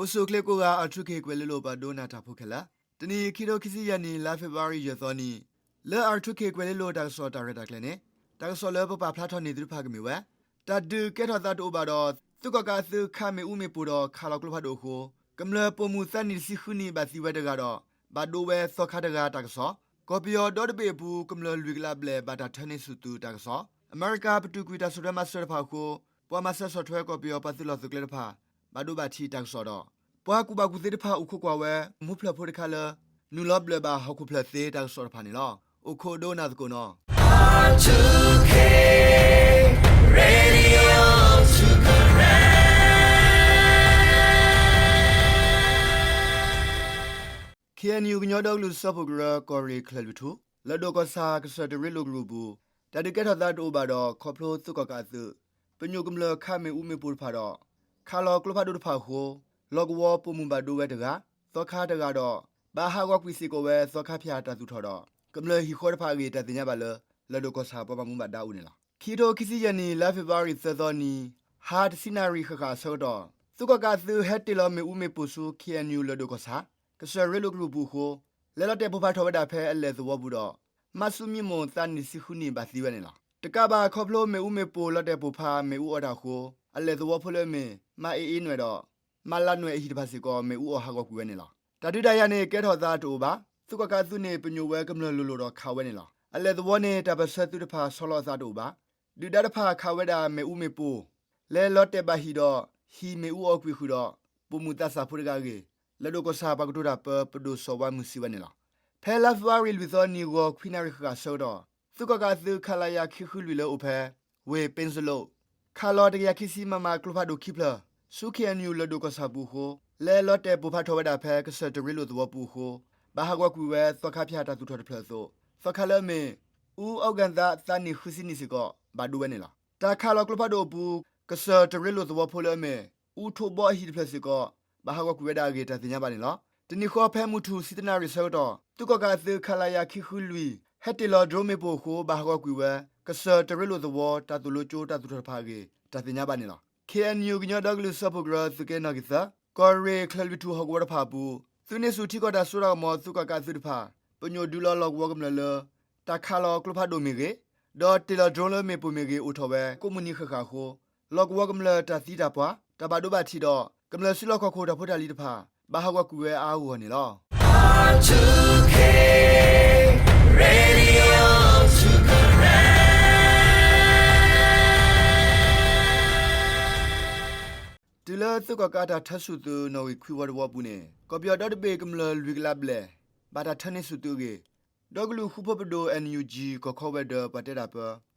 ပစိၤချ့ကိးဂၤ R two K ကွဲၤလ့လိၤပှၤဒိကနၣ်တၢ်ဖိခဲလၢာ်, တနံၤအံၤ ခံထိခံဆံယဲၢ်နံၣ် လါဖ့ၤဘြူၤအါရံၤ ယဲၢ်သီနံၤ လၢ R two K ကွဲၤလ့လိၤတၢ်ကစီၣ်တၢ်ရဲၣ်တၢ်ကျဲၤန့ၣ်, တၢ်ကစီၣ်လၢပပာ်ဖျါထီၣ်န့ၢ်သုတဖၣ်ကမ့ၢ်ဝဲ တၢ်ဒုးကဲထီၣ်သးတအိၣ်ဘၣ်ဒီး သုးကီၣ်ကးအသုးခးမ့ၣ်အူမ့ၣ်ပိၢ်ဒီးခးလီၤကျိဖးဒိၣ်အဃိ ကမျၢၢ်ပိာ်မုၣ်သးနံၣ်တဆံဃုနံၣ်ဘၣ်သံဝဲတဂၤဒီး ဘၣ်ဒိဝဲသီခါတဂၤတၢ်ကစီၣ်, ကီၢ်ပယီၤဒီတဘ့ၣ်အပူၤ ကမျၢၢ်လွံၢ်ကလးဘျဲၣ်ဘၣ်တၢ်ထၢန့ၢ်ဆူၣ်သုးတၢ်ကစီၣ်, အမဲရကၤပတုာ်ကွံာ်တၢ်စိာ်ထွဲမၤစၢၤတဖၣ်အဃိ ပှၤမၤစၢၤဆီၣ်ထွဲကီၢ်ပယီၤပှၤသုးလီၢ်သုးကျဲတဖၣ် ဘၣ်ဒိဘၣ်ထံးတၢ်ကစီၣ်ဒီး ပှၤကူၣ်ဘၣ်ကူၣ်သ့တဖၣ်အိၣ်ခိးကွၢ်ဝဲ မူဖျၢၣ်ဖိတခါလၢ နုာ်လီၤဘျၢၣ်ဘၣ်ဟီၣ်ခိၣ်ဖျၢၣ်သ့တၢ်ကစီၣ်တဖၣ်န့ၣ်လီၤ. အိၣ်ခိးဒိကနၣ်သကိးနီၤ. Radio Tiger K N U ကညီဒီကလုာ်စၢဖှိၣ်ကရၢ ကီၢ်ရ့ၣ်ချၢၣ်လွံၢ်ထူၣ် လၢၢ်ဒိၣ်ကီၢ်ဆၣ် ကစၢၢ်တရ့လိာ်ကရူၢ်အပူၤ တၢ်ဒုးကဲထီၣ်သးတအိၣ်ဘၣ်ဒီး ခီဖျိသုးကီၣ်ကးအသုး ပညိၣ်ကမျၢၢ်ခးမ့ၣ်အူမ့ၣ်ပိၢ်တဖၣ်ဒီး ခးလီၤကျိဖးဒိၣ်တဖၣ်အဃိ လီၢ်ကဝီၤပိာ်မုၣ်ဘၣ်ဒိဝဲတဂၤ, သီခါတဂၤဒီး ဘၣ်ဟးဂီၤကွံာ်စ့ၢ်ကီးဝဲသီခါဖၠၣ်တၢ်သူၣ်ထီၣ်ဒီး ကမျၢၢ်ဟံၣ်ဃီတဖၣ်အဂ့ၢ် တၢ်သ့ၣ်ညါဘၣ်လၢ လၢၢ်ဒိၣ်ကီၢ်ဆၣ်ပှၤဘၣ်မူဘၣ်ဒါအအိၣ်န့ၣ်လီၤ. ခံထိခံဆံယဲၢ်နံၣ် လါဖ့ၤဘြူၤအါရံၤသၢသီနံၤ ဟါတဆံနၣ်ရံၣ်ဃၣ်ဃၣ်အဆၢကတီၢ် သုးကီၣ်ကးအသုးဟဲတ့ၢ်လီၤမ့ၣ်အူမ့ၣ်ပိၢ်ဆူ K N U လၢၢ်ဒိၣ်ကီၢ်ဆၣ် ကစၢၢ်ရ့လိာ်ကရူၢ်အပူၤအဃိ လဲၤလီၤတဲာ်ပိၢ်ဖးထီၣ်ဝဲဒၣ်ဖဲအလဲၢ်သဝီပူၤဒီး မါဆူမံမိၢ်သးနံၣ်တဆံဃုနံၣ်ဘၣ်သံဝဲန့ၣ်လီၤ. တကးဘၣ်ခီဖျိမ့ၣ်အူမ့ၣ်ပိၢ်လီၤတဲာ်ပိၢ်ဖးမ့ၣ်အူအီၣ်တၢ်အဃိ အလဲၢ်သဝီဖိလၢအမ့ၢ် မါအ့အ့နွဲၣ်ဒီး မါလးနွဲၣ်အဟံၣ်တဖၣ်စ့ၢ်ကီး မ့ၣ်အူအီၣ်ဟးဂီၤကွံာ်ဝဲန့ၣ်လီၤ. တၢ်ဒုးတၢ်ယၤန့ၣ် ကဲထီၣ်သးတအိၣ်ဘၣ်. သုးကီၣ်ကးအသုးန့ၣ် ပညိၣ်ဝဲကမျၢၢ်လိၤလိၤဒီးခးဝဲန့ၣ်လီၤ. အလဲၢ်သဝီန့ၣ် တၢ်ပၢၢ်ဆၢသုးတဖၣ်ဆီလီၤအသးတအိၣ်ဘၣ်. ဒုၣ်ဒါတဖၣ်ခးဝဲဒၣ်မ့ၣ်အူမ့ၣ်ပိၢ် လဲၤလီၤတဲာ်ဘၣ်ဟံၣ်ဒီး ဟံၣ်မ့ၣ်အူအီၣ်ကွံာ်ဃုာ်ဒီး ပိာ်မုၣ်သးစၢ်ဖိတဂၤအဂ့ၢ် လၢၢ်ဒိၣ်ကီၢ်ဆၣ်ပှၤကတိၤတၢ်ပၢ ပဒိၣ်စီၤဝါမုၢ်စံးဝဲန့ၣ်လီၤ. ဖဲလါဖ့ၤဘြူၤအါရံၤလွံၢ်သီနံၤဂီၤခွံနၣ်ရံၣ်ဃၣ်ဃၣ်အဆၢကတီၢ် သုးကီၣ်ကးအသုး ခလရ ခံဃုလွံၢ်လၢအိၣ်ဖဲ ဝ့ၢ်ပ့စလိး ခးလီၤတကယၤခံဆံ မမ ကျိဖးဒိၣ်ခံဖျၢၣ် ဆူ K N U လၢၢ်ဒိၣ်ကီၢ်ဆၣ်ပူၤအဃိ လဲၤလီၤတဲာ်ပိၢ်ဖးထီၣ်ဝဲဒၣ်ဖဲကစၢၢ်တရ့လိာ်သဝီပူၤအဃိ ဘၣ်ဟးဂီၤကွံာ်ဝဲသီခါဖၠၣ်တၢ်သူၣ်ထီၣ်တဖျၢၣ်အသိး သီခါလၢအမ့ၢ် အူအီၣ်ဂၤသး သးနံၣ်ဃုဆံနံၣ်စ့ၢ်ကီး ဘၣ်ဒိဝဲန့ၣ်လီၤ. တၢ်ခးလီၤကျိဖးဒိၣ်အပူၤ ကစၢၢ်တရ့လိာ်သဝီဖိလၢအမ့ၢ် အူထိးဘီအဟံၣ်တဖျၢၣ်စ့ၢ်ကီး ဘၣ်ဟးဂီၤကွံာ်ဝဲဒၣ်အဂ့ၢ် တၢ်သ့ၣ်ညါဘၣ်န့ၣ်လီၤ. တနံၤဃီဖဲမုၢ်ထူၣ်ဆံတနၣ်ရံၣ်အဆၢကတီၢ် သုးကီၣ်ကးအသုး ခလရ ခံဃုလွံၢ် ဟဲတ့ၢ်လီၤ drone မ့ၣ်ပိၢ်အဃိ ဘၣ်ဟးဂီၤကွံာ်ဝဲ ကစၢၢ်တရ့လိာ်သဝီ တၢ်သိၣ်လိကၠိတၢ်သူၣ်ထီၣ်တဖၣ်အဂ့ၢ် တၢ်သ့ၣ်ညါဘၣ်န့ၣ်လီၤ. K N U ကညီဒီကလုာ်စၢဖှိၣ်ကရၢ သုးက့နီၣ်ဂံၢ်သၢ ကီၢ်ရ့ၣ်ချၢၣ်လွံၢ်ထူၣ်ဟီၣ်ကဝီၤတဖၣ်အပူၤ သုးန့ၢ်ဆူၣ်ထံကီၢ်တၢ်စိတၢ်ကမီၤ သုးကီၣ်ကးအသုးတဖၣ် ပညိၣ်ဒုးလီၤလီၢ်ကဝီၤကမျၢၢ်လၢ တၢ်ခးလီၤကျိဖးဒိၣ်မ့ၢ်ဂ့ၤ, ဒီးတ့ၢ်လီၤ drone လၢမ့ၣ်ပိၢ်မ့ၢ်ဂ့ၤ အိၣ်ထီၣ်ဝဲ ကိးမုၢ်နံၤဃၣ်ဃၣ်အဃိ လီၢ်ကဝီၤကမျၢၢ်တၢ်သံတၢ်ပှၢ် တၢ်ဘၣ်ဒိဘၣ်ထံးဒီး ကမျၢၢ်စုလီၢ်ခီၣ်ခိၣ်တၢ်ဖိတၢ်လံၤတဖၣ် ဘၣ်ဟးဂီၤကွံာ်ဝဲအါအါဂီၢ်ဂီၢ်န့ၣ်လီၤ. Radio Tiger တုၤလၢသုးကီၣ်ကးတၢ်ထၢဆူၣ်သုး နီၣ်ဂံၢ်ခွံဝီတဝီအပူၤန့ၣ် ကီၢ်ပယီၤဒီတဘ့ၣ်ကမျၢၢ်လွံၢ်ကလးဘျဲၣ် ဘၣ်တၢ်ထၢန့ၢ်ဆူၣ်သုးအဂ့ၢ် ဒီကလုာ်ဃူဖိးပဒိၣ် N U G ကီၢ်ခီဝဲၤဒၢးပှၤတဲတၢ်ပၢ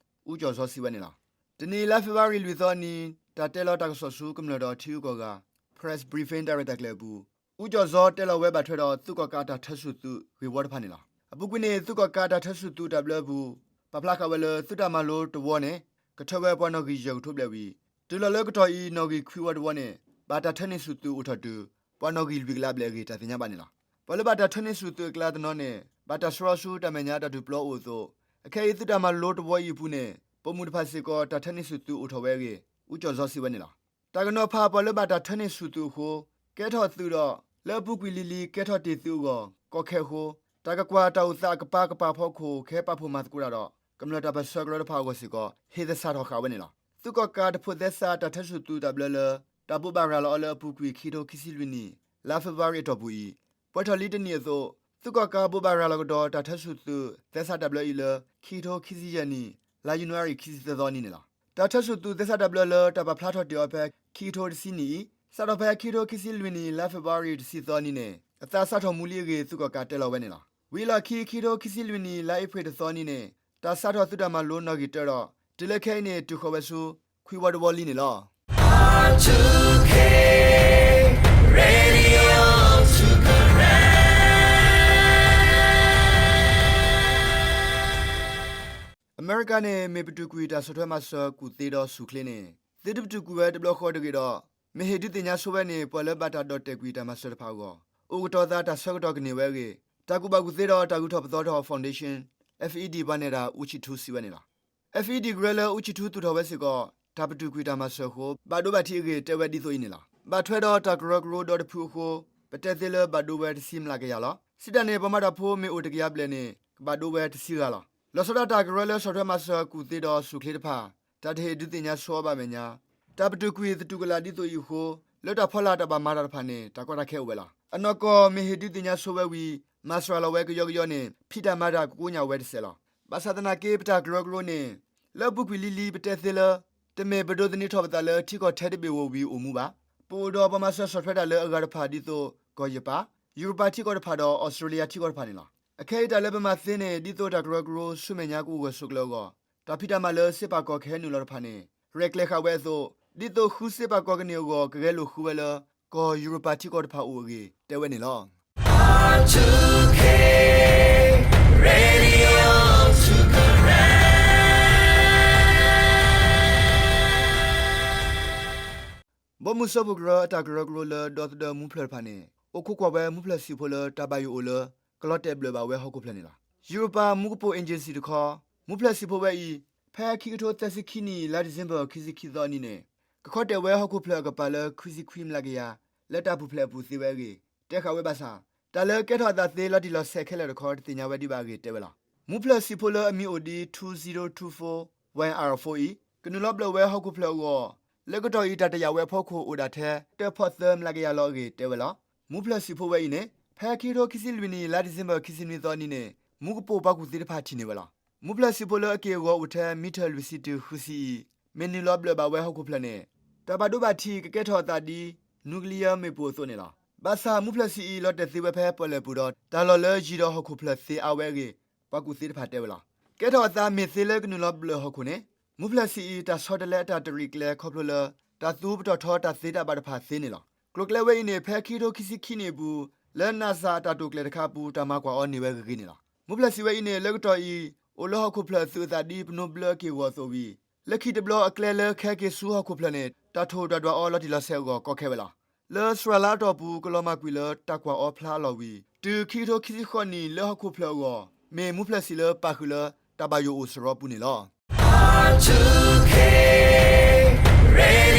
အူကၠီၣ်စီစံးဝဲန့ၣ်လီၤ. တနံၤလါဖ့ၤဘြူၤအါရံၤလွံၢ်သီနံၤ တၢ်တဲလီၤတၢ်ကစီၣ်ဆူကမျၢၢ်ဒီးထံဂုၤကီၢ်ဂၤ press briefing တၢ်ရဲၣ်တၢ်ကျဲၤအပူၤ အူကၠီၣ်စီတဲလီၤဝဲဘၣ်ထွဲဒီး သုးကီၣ်ကးတၢ်ထၢဆူၣ်သုးဂ့ၢ်ဝီတဖၣ်န့ၣ်လီၤ. အပူၤကွံာ်န့ၣ် သုးကီၣ်ကးတၢ်ထၢဆူၣ်သုးတၢ်ဘျၢအပူၤ ပာ်ဖျါဃာ်ဝဲလၢ သုးတၢ်မၤလိတဝီန့ၣ် ကထၢဝဲပှၤနီၣ်ဂံၢ်ယဲၢ်ကထိဘျဲၣ်ဝံၤ တုၤလီၤလၢကတီၢ်အံၤ နီၣ်ဂံၢ်ခွံဝီတဝီန့ၣ် ဘၣ်တၢ်ထၢန့ၢ်ဆူၣ်သုးအိၣ်ထီၣ်တုၤ ပှၤနီၣ်ဂံၢ်လွံၢ်ကလးဘျဲၣ်အဂ့ၢ် တၢ်သ့ၣ်ညါဘၣ်န့ၣ်လီၤ. ပှၤလၢဘၣ်တၢ်ထၢန့ၢ်ဆူၣ်သုးအကျါတနီၤန့ၣ် ဘၣ်တၢ်ဆှၢအီၤဆူတၢ်မဲာ်ညါတၢ်ဒုးပျီအိၣ်အသိး အခဲအံၤသုးတၢ်မၤလိတဝီအံၤအပူၤန့ၣ် ပိာ်မုၣ်တဖၣ်စ့ၢ်ကီးတၢ်ထၢန့ၢ်ဆူၣ်သုးအိၣ်ထီၣ်ဝဲအဂ့ၢ် အူကၠီၣ်စီစံးဝဲန့ၣ်လီၤ. တၢ်ကနီၤဖးပှၤလၢဘၣ်တၢ်ထၢန့ၢ်ဆူၣ်သုးအဃိ ကဲထီၣ်သုးဒီး လၢအပူၤကွံာ်လံၤလံၤကဲထီၣ်တ့ၢ်သုးအဂီၢ် ကီခဲအဃိ တၢ်ကကွၢ်တၢ်အိၣ်သးအကပၤကပၤဖီခိၣ် ကဟဲပာ်ဖှိၣ်မၤသကိးတၢ်ဒီး ကမျၢၢ်တၢ်ပၢၢ်ဆၢကရၢတဖၣ်အဂီၢ်စ့ၢ်ကီး ဟ့ၣ်သဆၣ်ထီၣ်ဃာ်ဝဲန့ၣ်လီၤ. သုးကီၣ်ကးတဖိးသဲစးတၢ်ထၢဆူၣ်သုးတၢ်ဘျၢလၢ တၢ်ဘိးဘၣ်ရၤလီၤအီၤလၢအပူၤကွံာ်ခံကထိခံဆံလွံၢ်နံၣ် လါဖ့ၤဘြူၤအါရံၤအတီၢ်ပူၤအံၤ ပှဲၤထီၣ်လံတနံၣ်အသိး သုးကီၣ်ကးဘိးဘၣ်ရၤလီၤကဒီးတၢ်ထၢဆူၣ်သုးသဲစးတၢ်ဘျၢအံၤလၢ ခံကထိခံဆံယဲၢ်နံၣ် လါယနူၤအါရံၤခံဆံသၢသီနံၤန့ၣ်လီၤ. တၢ်ထၢဆူၣ်သုးသဲစးတၢ်ဘျၢလၢတၢ်ပာ်ဖျါထီၣ်တ့ၢ်အီၤဖဲ ခံကထိတဆံနံၣ်အံၤ စးထီၣ်ဖဲခံကထိခံဆံလွံၢ်နံၣ် လါဖ့ၤဘြူၤအါရံၤတဆံသီနံၤန့ၣ် အသးစးထီၣ်မူလံအဂ့ၢ် သုးကီၣ်ကးတဲလီၤဝဲန့ၣ်လီၤ. ဝံၤအလီၢ်ခံ ခံကထိခံဆံလွံၢ်နံၣ် လါအ့ဖြ့ၣ်တသီနံၤန့ၣ် တၢ်စးထီၣ်သုးတၢ်မၤလိနီၣ်ဂံၢ်တၢဒီး တုၤလၢခဲအံၤန့ၣ် တုၤဃီၤဝဲဆူ ခွံဝီတဝီလံန့ၣ်လီၤ. အမဲရကၤန့ၣ် မ့ၢ်ပတုာ်ကွံာ်တၢ်ဆီၣ်ထွဲမၤစၢၤကူၣ်သ့ဒီးဆူၣ်ချ့န့ၣ် သုတပတုာ်ကွံာ်ဝဲတဘျီဃီတဂ့ၤဒီး မ့ၢ်ဟ့ၣ်ဒုးသ့ၣ်ညါဆိဝဲန့ၣ် ပှၤလၢဘၣ်တၢ်ဒီၣ်တဲာ်ကွံာ်တၢ်မၤစၢၤတဖၣ်အဂီၢ် အိၣ်ကတီၤသးတၢ်ဆၢကတီၢ်ကန့ၢ်ဝဲအဂ့ၢ် တၢ်ကူၣ်ဘၣ်ကူၣ်သ့ဒီးတၢ်ဂုၤထီၣ်ပသီထီၣ် Foundation, F E D ပှၤနဲၣ်တၢ် အူခၠံးထူ စံးဝဲန့ၣ်လီၤ. F E D ကရၢလၢအူခၠံးထူသူၣ်ထီၣ်ဝဲစ့ၢ်ကီး တၢ်ပတုာ်ကွံာ်တၢ်မၤစၢၤအဃိ ဘၣ်ဒိဘၣ်ထံးအဂ့ၢ် တဲဝဲဒ်သိးအံၤန့ၣ်လီၤ. ဘၣ်ထွဲဒီးတၢ်ကရၢကရိဒီတဖုအဃိ ပတဲသ့လၢဘၣ်ဒိဝဲတဆံမျးကယၤလီၤ. စံးတၢ်န့ၣ် ပှၤမၤတၢ်ဖိမ့ၢ်အိၣ်တကယၤဘျဲၣ်န့ၣ် ကဘၣ်ဒိဝဲတဆံဂၤလီၤ. လီၤဆီဒၣ်တၢ်ကရၢလၢဆီၣ်ထွဲမၤစၢၤကူၣ်သ့ဒီးဆူၣ်ချ့တဖၣ် တၢ်တဟ့ၣ်ဒုးသ့ၣ်ညါဆိအီၤဘၣ်မဲာ်ညါ တၢ်ပတုာ်ကွံာ်သတူၢ်ကလာ်ဒ်သိးအံၤအဃိ လၢတၢ်ဖီလာ်တၢ်ဘၣ်မၤတၢ်တဖၣ်န့ၣ် တၢ်ကီတၢ်ခဲအိၣ်ဝဲလီၤ. အနီၢ်ကီၢ်မ့ၢ်ဟ့ၣ်ဒုးသ့ၣ်ညါဆိဝဲဝံၤ မၤစှၤလီၤဝဲကယီကယီန့ၣ် ဖံးတၢ်မၤတၢ်ကကိညၣ်ဝဲတစဲးလီၤ. ဘၣ်ဆၣ်သနာ်က့ ပတၢ်ကရၢကရိန့ၣ် လၢအပူၤကွံာ်လံၤလံၤ ပတဲသ့လၢ တမ့ၢ်ပဒိးသန့ၤထီၣ်ပသးလၢထံကီၢ်ထဲတဘ့ၣ်ဧိၤဝံၤအိၣ်မူဘၣ်. ပအိၣ်ဒီးပှၤမၤစၢၤဆီၣ်ထွဲတၢ်လၢအဂၤတဖၣ်ဒ်သိး ကီၢ်ယပၣ်, ယူရပၤထံကီၢ်တဖၣ်ဒီး အီစထြ့လယါထံကီၢ်တဖၣ်န့ၣ်လီၤ. အခဲအံၤတၢ်လၢပမၤသ့န့ၣ် ဒ်သိးတၢ်ကရၢကရိဆူမဲာ်ညါကအိၣ်ဂၢၢ်ဆိးကျၢၤအဂီၢ် တၢ်ဖံးတၢ်မၤလၢစ့ပာ်ကီၢ်ကဟဲနုာ်လီၤတဖၣ်န့ၣ် ရဲၣ်ကျဲၤဃာ်ဝဲအသိး ဒ်သိးဃုစ့ပာ်ကီၢ်ကန့ၢ်အဂီၢ် ကဂဲၤလိာ်ဃုဝဲလၢ ကီၢ်ယူရပၤထံကီၢ်တဖၣ်အိၣ်အဂ့ၢ် တဲဝဲန့ၣ်လီၤ. ဘီမုၢ်စၢဖှိၣ်ကရၢအတၢ်ကရၢကရိလၢဒီသဒၢမူဖျၢၣ်တဖၣ်န့ၣ် အိၣ်ခိးကွၢ်ဝဲမူဖျၢၣ်ဆံးဖိလၢတၢ်ဘၣ်ယိၣ်အိၣ်လၢ ကလီၤတဲာ်ဘျၢၣ်ဘၣ်ဝဲဟီၣ်ခိၣ်ဖျၢၣ်န့ၣ်လီၤ. ယူရပၤမူကပိာ် agency တခီ မူဖျၢၣ်ဆံးဖိဝဲအံၤ ဖဲခံကထိသၢဆံခံနံၣ် လါဒံၣ်စ့ဘၢၣ် ခံဆံခံသီအနံၤန့ၣ် ကခီတဲာ်ဝဲဟီၣ်ခိၣ်ဖျၢၣ်အကပၤလၢ ခွံဆံခွံမျးကယၤ လၢတၢ်ပူၤဖျဲးအပူၤသ့ဝဲအဂ့ၢ် တဲဃာ်ဝဲဘၣ်ဆၣ် တၢ်လၢကဲထီၣ်အသးသ့လီၤတံၢ်လီၤဆဲးခဲလၢာ်တခီ တသ့ၣ်ညါဝဲဒံးဘၣ်အဂ့ၢ်တဲဝဲလီၤ. မူဖျၢၣ်ဆံးဖိလၢအမံၤအိၣ်ဒ် two zero two four Y R four အံၤ ကနုာ်လီၤဘျၢၣ်ဝဲဟီၣ်ခိၣ်ဖျၢၣ်အဂီၢ် လၢကတီၢ်အံၤ တၢ်တယာ်ဝဲအဖီခိၣ်အိၣ်ဒၣ်ထဲ တၢၣ်ဖီၣ်သၢမျးကယၤလီၤအဂ့ၢ်တဲဝဲလီၤ. မူဖျၢၣ်ဆံးဖိဝဲအံၤန့ၣ် ဖဲခံကထိခံဆံလွံၢ်နံၣ် လါဒံၣ်စ့ဘၢၣ် ခံဆံနွံသီအနံၤန့ၣ် မူကပိာ်ပှၤကူၣ်သ့တဖၣ်ထံၣ်န့ၢ်ဝဲလီၤ. မူဖျၢၣ်ဆံးဖိလၢအက့ၢ်အဂီၤအိၣ်ထဲ မံထၢၣ်လွံၢ်ဆံတုၤဃုဆံအံၤ မ့ၢ်နုာ်လီၤဘျၢၣ်ဘၣ်ဝဲဟီၣ်ခိၣ်ဖျၢၣ်န့ၣ် တၢ်ဘၣ်ဒိဘၣ်ထံးကကဲထီၣ်အသးဒ် nuclear မ့ၣ်ပိၢ်အသိးန့ၣ်လီၤ. ဘၣ်ဆၣ်မူဖျၢၣ်ဆံးအံၤ လီၤတဲာ်သ့ဝဲဖဲပီၣ်လဲၣ်ပူၤဒီး တၢ်လီၢ်လၢယံၤဒီးဟီၣ်ခိၣ်ဖျၢၣ်သ့အါဝဲအဂ့ၢ် ပှၤကူၣ်သ့တဖၣ်တဲဝဲလီၤ. ကဲထီၣ်အသးမ့ၢ်သ့လၢကနုာ်လီၤဘျၢၣ်ဟီၣ်ခိၣ်န့ၣ် မူဖျၢၣ်ဆံးအံၤ တၢ်ဆီတလဲအတၢ်တရံးကျဲၤခီဖျိလၢ တၢ်သူပတီၢ်ထီတၢ်သ့တၢ်ဘၣ်တဖၣ်သ့န့ၣ်လီၤ. ကျိၤကျဲဝဲအံၤန့ၣ် ဖဲခံကထိခံဆံခံနံၣ်အပူၤ လၢ NASA အတၢ်တိာ်ကျဲၤတခါအပူၤ တၢ်မၤကွၢ်အီၤန့ၢ်ဝဲဂ့ၤဂ့ၤန့ၣ်လီၤ. မူဖျၢၣ်ဆံးဝဲအံၤန့ၣ် လၢကတီၢ်အံၤ အိၣ်လၢဟီၣ်ခိၣ်ဖျၢၣ်သုးအသးဒ်ပနိဘျၢအက့ၢ်အဂီၤအသိးဝံၤ လၢခံတဘျီအကျဲလၢကဟဲက့ၤဆူဟီၣ်ခိၣ်ဖျၢၣ်န့ၣ် တၢ်ထိၣ်တၢ်ဒွးအီၤလီၤတံၢ်လီၤဆဲးအဂီၢ်ကီခဲဝဲလီၤ. လၢစှၤလါအတီၢ်ပူၤ ကလီၤမၢ်ကွံာ်လၢတၢ်ကွၢ်အီၤဖျါအလီၢ်ဝံၤ တုၤခံကထိခံဆံဃိးနံၣ် လၢဟီၣ်ခိၣ်ဖျၢၣ်အဂီၢ် မ့ၢ်မူဖျၢၣ်ဆံးလၢပာ်ဃုာ်လၢတၢ်ဘၣ်ယိၣ်အိၣ်စရီပူၤန့ၣ်လီၤ.